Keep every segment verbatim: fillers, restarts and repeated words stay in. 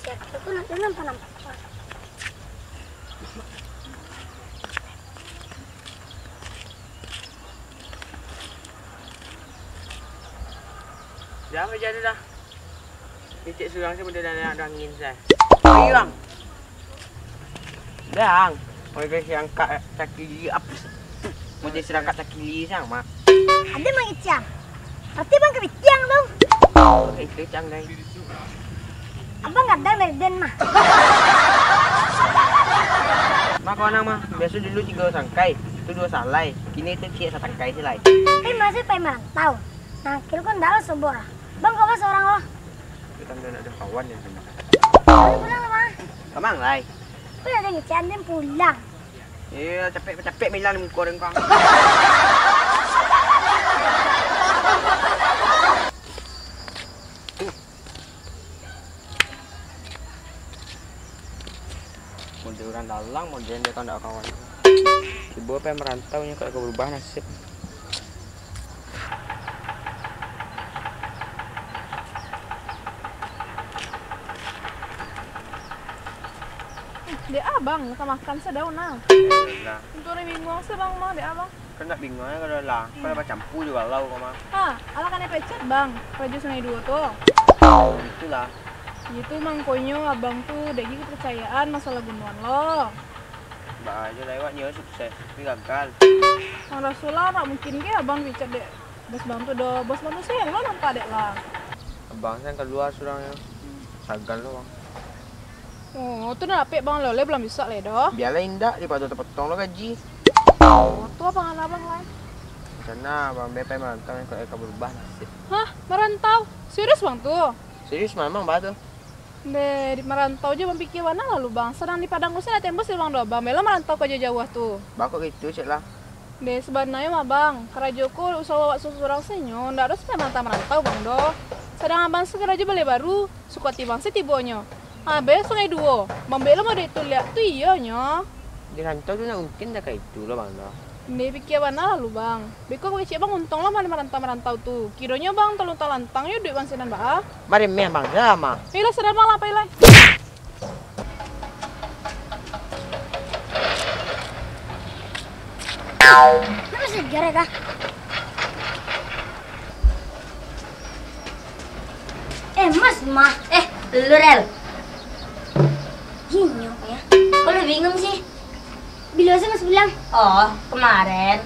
Aku nak nampak-nampak. Jan, jan lah. Icek surang se model anak angin se. Oi, Bang. Bang, model sirangkak cakili, ap-, model sirangkak cakili siang mah. Ado mangecek. Pasti Bang kapitiang tu. Itu cang dai. Abang gadang dari den mah. Mah kawan ang mah, biaso dulu tigo sangkai, tu duo salai, kini tu ciek satangkai se lai. Pai mah se pai marantau. Nangkil ko ndak lo sobok lah. Bang, kau mah sorang lo. Itu tando nak ado kawan yang sama. Ayo pulang lah, Bang. Kamang lai. Kau nak ngecek den pulang. Iyo, capek-capek milang di muko den kang. Model urang dalang, model dia tau ndak kawan. Tibo pai marantau nyo, kok ka barubah nasib. Dek abang, ka makan sadau nah. Nah. Untuak hari Minggu se bang mah, dek abang. Kan ndak bingung, kalau lah, kalau bacampur jo galau kau mah. Ha, alah kanai pecat, Bang, Rajo Sungai Duo tu. Itulah. Itu mangkonyo abang tu dek gi kepercayaan masalah bunuhan lo. Baa jo lah, awak nyo sukses, tapi gagal. Bang Rasul lah, ndak mungkin ge abang dipecat dek bos bang tu doh. Bos bang tu sero nampak dek lah. Abang kan kalua surang nyo. Sagan lo, Bang. Oh, tu dah dapek bang, lah, lah bulan bisuak lai doh. Bialah indak, daripado tapotong lo gaji. Oh, tu apo ngalah bang lai? Rencana bang, be pai marantau, kok ka barubah nasib. Hah, marantau? Serius bang tu? Serius, memang bah tu. Be, di marantau jo bang pikia bana lalu bang. Sadang di Padang ko se ndak tembus dek bang doh bang. Bela marantau ka jauah-jauah tu. Baa kok gitu, cek lah. Deh, sabananyo mah, Bang, karajo ko usaho awak surang-surang sajo, ndak ado sampai marantau-marantau, Bang, doh. Sadang Abang se karajo baleh baru, suko ati Bang se tibonyo. Abih Sungai Duo, mambek lo mode itu liak tu iyonyo. Di rantau tu nak untung dak ka itu lo, Bang, doh. Deh, pikia bana lah lu, Bang. Beko kecek Bang untung lo mah di marantau-marantau tu. Kironyo Bang talantang-lantang yo duit Bang sinan baa. Maremeh Bang, dah mah. Iyolah, sadang Bang lah, pai lah. Nak masih segar ya, kah? Eh, Mas, Mas. Eh, lu, Rel. Gini apa ya? Kok lu bingung sih? Bilo se Mas pulang? Oh, kemarin.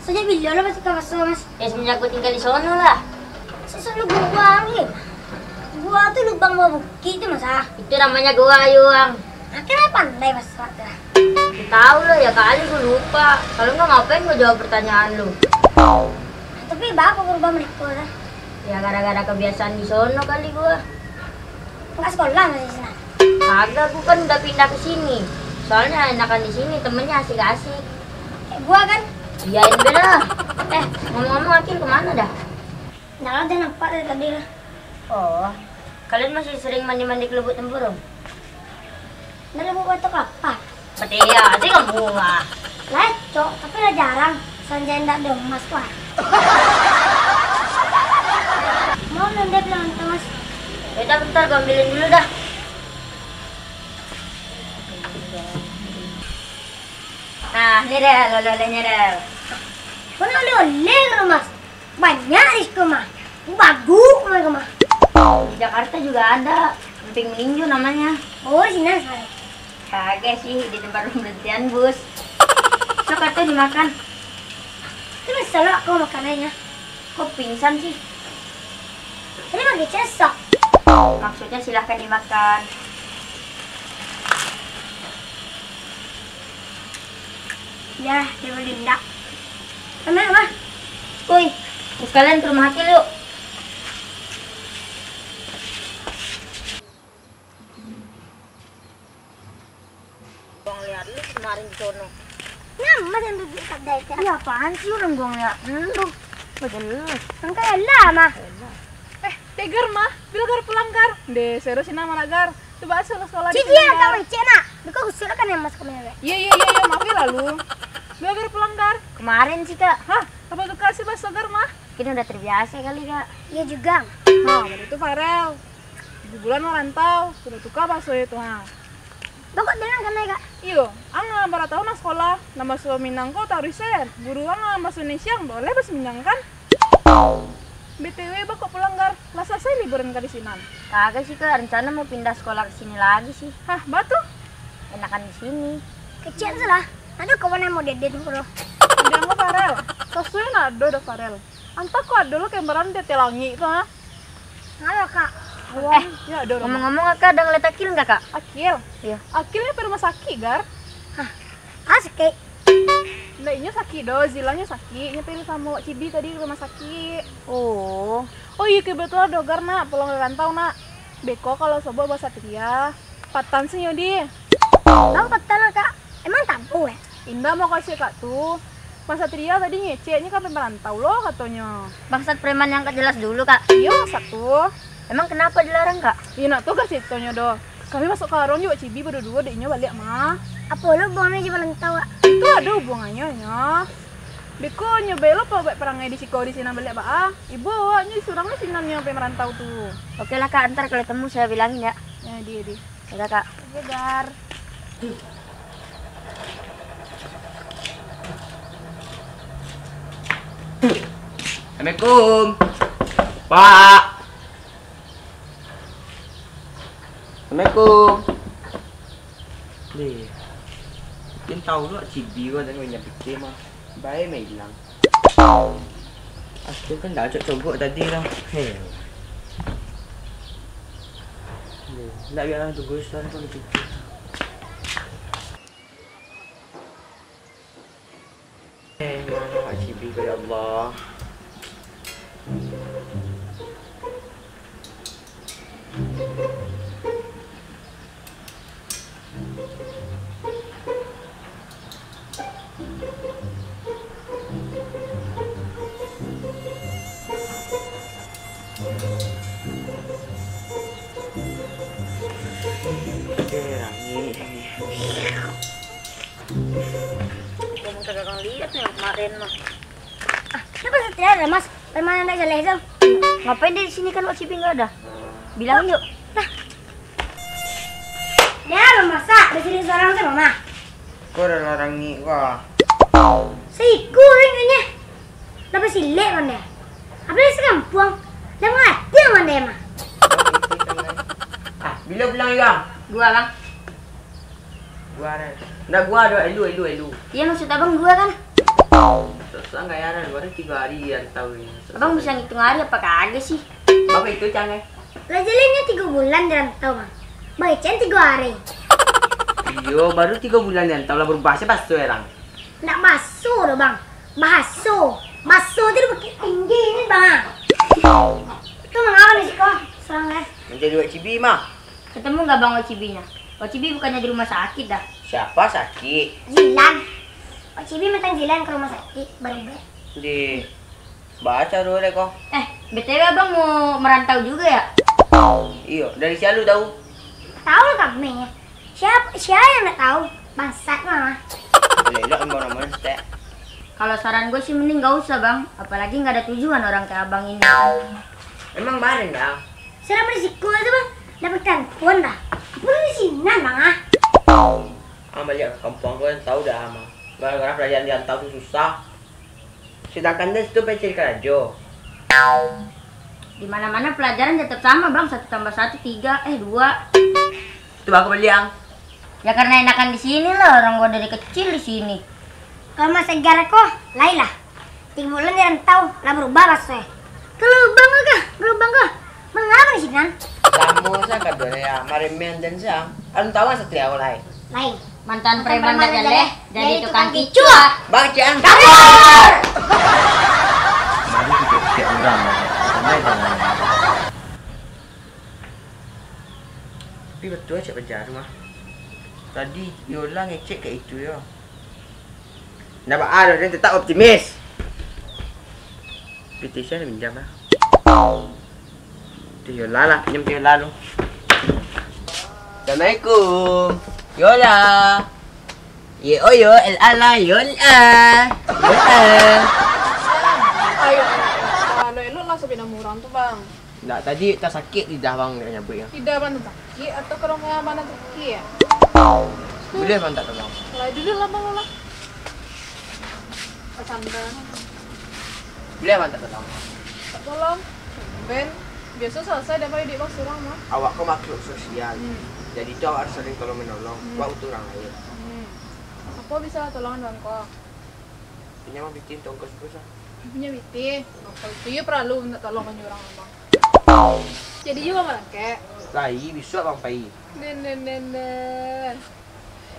Sajak bilo lo Mas ka paso, Mas? Ya, semenjak gua tinggal di sono lah. Sosok lu gua ni. Gua tu lubang bawah bukit tu, Mas, ah. Itu namanya gua, Yuang. Akhirnya pandai Mas Rat lah. Ya, tahu lah, ya kali gua lupa. Kalau nggak, ngapain gua jawab pertanyaan lu? Tapi baa kok berubah mereka lah? Ya, gara-gara kebiasaan di sono kali gua. Nggak sekolah masih senang. Kagak, gua kan udah pindah ke sini. Soalnya enakan di sini, temennya asik-asik. Kayak gua kan? Iyain be lah. Eh, ngomong-ngomong, Akil kemana dah? Nggak ada, nampak dari tadi lah. Oh, kalian masih sering mandi-mandi ke Lubuk Tempurung? Ndak Lubuk Batok Kelapa. Setia sih kamu mah. Lah, Cok, tapi lah jarang. Sanjay ndak ada emas lah. Mau nonton film nonton, Mas? Ya udah, bentar gua ambilin dulu dah. Nah, ni deh, oleh-olehnya deh. Mana oleh-oleh, Mas? Banyak di situ mah. Bagus mereka mah. Di Jakarta juga ada. Emping melinjo namanya. Oh, di sini sekarang. Kagak sih, di tempat pemberhentian bus. Sok atuh dimakan. Itu salah kau makanannya. Kok pingsan sih? Tadi pakai cesok. Maksudnya silahkan dimakan. Ya, dia boleh ndak. Sama apa? Kuy, sekalian ke rumah Akil yuk. Gua ngeliat lu kemarin di sono. Nama yang duduk kadai tu? Iya, apaan sih orang gua ngeliat lu? Badan lu. Angka elah mah. Eh, Tegar mah, bila Gar pulang, Gar? Deh, serius ini mana, Gar? Coba asal sekolah di Cici sini, ya, Gar. Kamu cek nak. Beko gusur kan yang masuk kamera. Iya, iya, iya, iya, maaf ya lalu. Bila Gar pulang, Gar? Kemarin sih, Kak. Hah? Apa tuh kasih bahasa Gar mah? Kita udah terbiasa kali, Kak. Iya juga. Nah, begitu Farel. Tujuah bulan marantau, sudah tuka bahasonyo tu, ha. Bang, kok den nan kanai, Kak? Iyo, ang lah bara taun lah sakolah, nan baso Minang ko taruih sen. Guru ang lah baso Indonesia, ang baleh baso Minang, kan? B T W, baa kok pulang, Gar? Lah salasai liburan ka di sinan? Kagak sih, Kak. Rencana mau pindah sekolah ke sini lagi sih. Hah, baa tu? Enakan di sini. Kecek tu lah. Ado kawan nan model den tu, bro. Model ang ko Farel. Sasuai nak ado doh Farel. Antah kok ado lo gambaran di ateh langik tu, ha? Halo, Kak. Awan. Eh, yo, ado urang. Ngomong-ngomong, Kakak ado ngeliat Akil nggak, Kak? Akil? Iya. Akil nyo pai rumah sakik, Gar. Hah? Ah, sakik? Ndak, inyo sakik doh, Zilanyo sakik. Nyo pai samo Wak Cibi tadi ka rumah sakik. Oh. Oh iyo, kebetulan doh, Gar, nak pulang dari rantau, nak. Beko kalau sobo Bang Satria. Patan se nyo di. Bang, patan lah, Kak. Emang tabu, eh? Indak, mukasuik Kak tu. Bang Satria tadi ngecek, nyo kan pai marantau lo, katonyo. Bangsat preman yang gak jelas dulu, Kak. Iyo, bangsat tu. Emang kenapa dilarang, Kak? Iyo, ndak tahu Kak ceritonyo doh. Kami masuk karong jo Wak Cibi baduo-duo, dek inyo baliak mah. Apo lo hubungannyo jo marantau, Kak? Itu ado hubungannyo nyo. Beko nyo bae lo pabuek parangai di siko di sinan baliak baa. Ibo awaknyo surang di sinan nyo pai marantau tu. Oke lah, Kak, ntar kalau temu saya bilangin ya. Ya, di, di. Udah, Kak. Oke, Gar. Assalamualaikum. Pak. Assalamualaikum. Deh. Mungkin tahu lo Cibi ko, tengok inyo pikir mah. Bae mah ilang. Aku kan dah cok cogok tadi lah. Hei. Ndak biar lah tunggu sebentar, aku nak cuci. Eh, mana Wak Cibi ko, ya Allah. Kamu tak akan lihat nih kemarin mah. Ah, kenapa Satria ada, Mas? Permainan ndak jelas tu. Ngapain dia di sini, kan Wak Cibi nggak ada? Bilang yuk. Nah. Dia mamasak, di sini seorang tu, Mama. Kau dah larang ni, wah. Seiku ringnya. Dapat silek, Mama. Apa yang sekampuang? Dah mati, Mama, mah. Ah, bila pulang, Bang? Dua, Bang. Gua ada. Ndak gua ada, elu, elu, elu. Iya, maksud abang dua kan? Susah nggak ya, baru tiga hari di rantau ini. Susah. Abang bisa ngitung hari apa kagak sih? Bang itu canggih. Lah jalannya tiga bulan di rantau, Bang. Bang Ecen tiga hari. Iyo, baru tiga bulan di rantau lah berubah sih baso orang. Ndak baso doh, Bang. Bahaso. Baso tu dipakai tinggi ni, Bang. Itu mengapa nih sih kok? Serang eh. Menjadi Wak Cibi mah. Ketemu nggak Bang Ocibinya? Ocibi bukannya di rumah sakit dah. Siapa sakit? Zilan. Ocibi matang Zilan ke rumah sakit, baru be. Di baca dulu deh kok. Eh, B T W Abang mau merantau juga ya? Iyo, dari sialu tahu? Tahu lah kami. Siapa, siapa yang nggak tahu? Bangsat mah. Lelok yang bawa nama Stek. Kalau saran gue sih mending gak usah, Bang. Apalagi nggak ada tujuan orang kayak Abang ini. Emang kemarin, Bang? Selama di siko tu, Bang, dapat telepon dah. Apa lu di sinan, Bang, ah? Ah, balik ke kampung aku kan tahu dah, Bang. Gara-gara pelajaran di rantau tu susah. Sedangkan dia situ pengen cari karajo. Di mana-mana pelajaran tetap sama, Bang. Satu tambah satu, tiga, eh, dua. Itu aku beli, Ang. Ya, karena enakan di sini lah, orang gua dari kecil di sini. Kalau Mas Egar ko, lain lah. Tiga bulan di rantau, lah berubah baso eh. Kalau Bang kah? Kalau Bang kah? Mengapa di sini, Nan? Lamo sa kaduanya, ya. Maremen dan siang. Alun tahu Satria lain. Lain. Mantan preman dah jaleh, jadi tukang kicuak. Bang Cian. Kabur! Baru tiga-tiga orang. Ramai banget. Tapi betul cak paja tu mah. Tadi Yola ngecek kayak itu yo. Ndak baa doh, den tetap optimis. P T C ada pinjam lah. Tu Yola lah, pinjam tu Yola tu. Assalamualaikum. Yola. Ye oyo, el ala, Yola. Yola. Ayo, anu elok lah sepeda murah tu, Bang. Ndak, tadi tasakik lidah bang, ndak nyabuiknyo. Lidah bang tasakik atau karongga bang tasakik? Buliah bang tak tolong? Lah, dulu lah bang lah. Pasanda. Buliah bang tak tolong? Tak tolong. Ben, biaso salasai dek bang, dek bang surang mah. Awak ko makhluk sosial. Hmm. Jadi tu awak harus saling tolong menolong. Hmm. Awak butuh urang lain. Hmm. Apo bisa lah tolongan bang ko? Inyo mah pitih tongkos bos ah. Punyo pitih. Apo itu iyo paralu minta tolong ka urang mah? Jadi juo bang barangkek? Lai, bisuak bang pai. Den, den, den, den.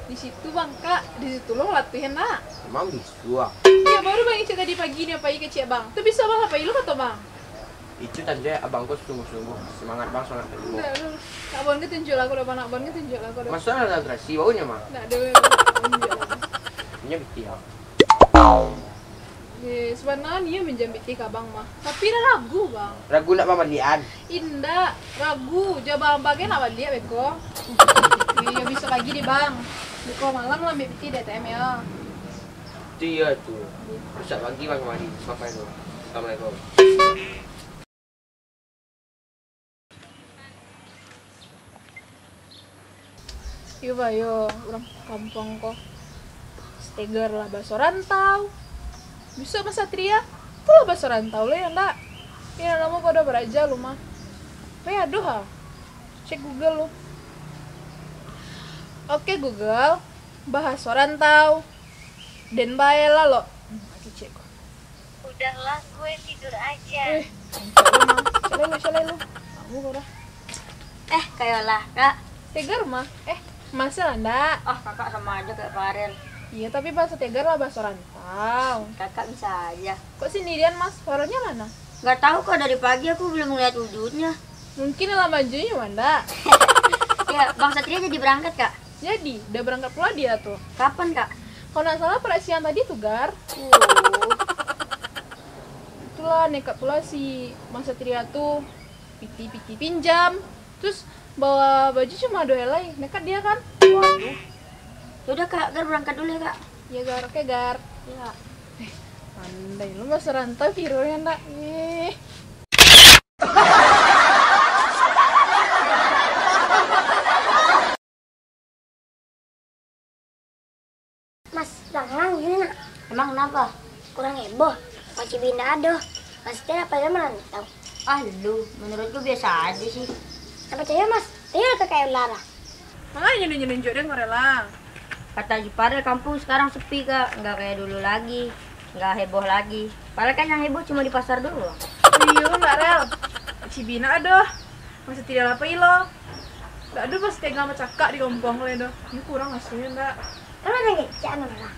Di situ bang kak, di situ lo latihan nak. Emang bisuak? Iyo, baru bang Icek tadi pagi nyo pai ka ciek bang. Tu bisuak bang lah pai lo kato bang. Itu tando abang ko sungguah-sungguah. Semangat bang, semangat bang. Ndak, lu. Nak bon ke tunjuk lah aku dah, nak bon ke tunjuk lah aku dah. Masa dalam terasi baunya mah? Ndak ada, ndak tunjuk lah. Inyo pitih ah. Eh, sabananyo iyo minjam pitih ka abang mah. Tapi dah ragu bang. Ragu nak bang balian? Indak, ragu. Jaba abang nak baliak beko. Eh, iyo bisa pagi di bang. Beko malam lah ambiak pitih di A T M yo. Itu iyo tu. Rusak pagi bang kamari. Sampai tu. Assalamualaikum. Iyo bayo, urang kampuang ko. Stegar lah baso rantau. Bisuak Mas Satria, tu lah baso rantau lo yang ndak. Iyo namo ko dah baraja lo mah. Weh, aduh ah. Cek Google lo. Oke Google, bahaso rantau. Den bae lah lo. Hmm, oke, cek ko. Udahlah, gue tidur aja. Eh, cek lu, Mang. Cek lu, cek lu. Kamu kok dah. Eh, kayolah, Kak. Tegar mah. Eh, masa lah ndak? Ah, Kakak sama aja kayak Farel. Iya, tapi bahasa Tegar lah bahasa rantau. Kakak bisa aja. Kok sendirian, Mas? Farelnya mana? Nggak tahu, Kak. Dari pagi aku belum ngeliat wujudnya. Mungkin dalam bajunya, Wanda. Ya, Bang Satria jadi berangkat, Kak? Jadi, udah berangkat pula dia tuh. Kapan, Kak? Kalau nggak salah, pada siang tadi tuh, Gar. Oh. Itulah, nekat pula si Mas Satria tuh piti-piti pinjam. Terus, bawa baju cuma dua helai. Nekat dia, kan? Waduh. Yaudah, Kak. Gar berangkat dulu ya, Kak? Ya, Gar. Oke, Gar. Ya. Eh, pandai lu bahasa rantau, Viro, ya, ndak? Eh. Mas, Lang-lang gini nak. Emang kenapa? Kurang heboh, Pak Cibi ndak ado. Pasti apa yang merantau. Ah, lu, menurutku biasa aja sih. Tak percaya, Mas? Tanya ke Kak Ulara. Makanya nunjuk-nunjuk deh, Rela. Kata Jupar, kampung sekarang sepi, Kak. Nggak kayak dulu lagi. Nggak heboh lagi. Padahal kan yang heboh cuma di pasar doang. Iyo, nggak, Rel. Cibi ndak ado. Masih tidak apa ilo. Nggak ado, masih tengah macakak di kompong le doh. Ini kurang maksudnya, ndak? Kalau ada ngecek, anu lah.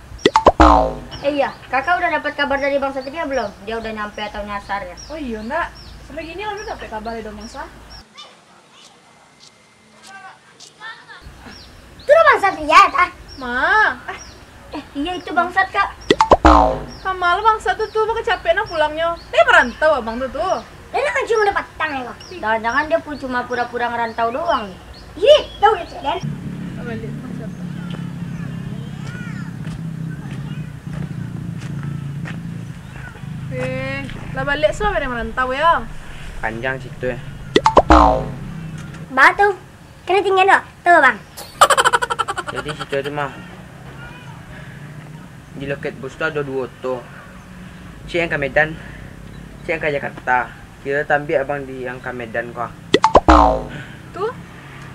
Eh iya, Kakak udah dapat kabar dari Bang Satria belum? Dia udah nyampe atau nyasar ya? Oh iyo, ndak. Sampai gini, lalu dapat kabar dari Bang Sa? Tu lah Bang Satria, tah? Ma. Eh, iya itu bangsat, Kak. Kamal bangsat tu, tu, bakal capek nah pulangnyo. Dia merantau abang tu, tu. Dia nak cium udah patang ya, Bang. Jangan-jangan dia pun cuma pura-pura ngerantau doang nih. Ih, tahu dia, Cik Den. Balik, bangsat. Eh, lah balik sudah dari merantau ya? Panjang situ ya. Batu. Kena tinggal dulu. Tu, Bang. Jadi, situ tu mah. Di loket bus tu ado duo oto. Cek yang ka Medan, cek yang ka Jakarta. Kiro tambiak abang di yang ka Medan ko. Tu?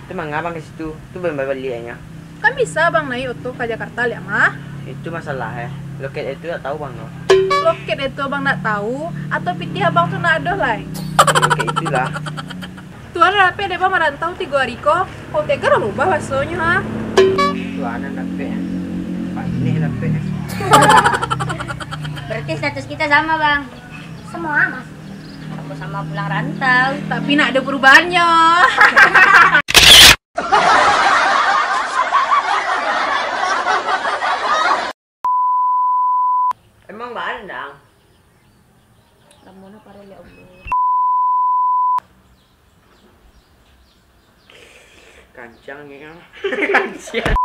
Tu manga abang ka situ. Tu belum babaliaknyo. Kan bisa abang naik oto ka Jakarta liak mah. Itu masalah eh. Loket itu tak tahu bang no. Loket itu abang nak tahu atau pitih abang tu nak ado lai? Loket itulah. Tuan rapek dek bang marantau tigo ari ko, kok Tegar rubah rasonyo, ha? Tuan rapek, panik rapek. Berarti status kita sama, Bang. Sama, Mas. Sama-sama pulang rantau. Tapi nak ada perubahannya. Emang bandang. Lamun apa ya Allah. Kancang ya. Kancang.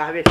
Habis.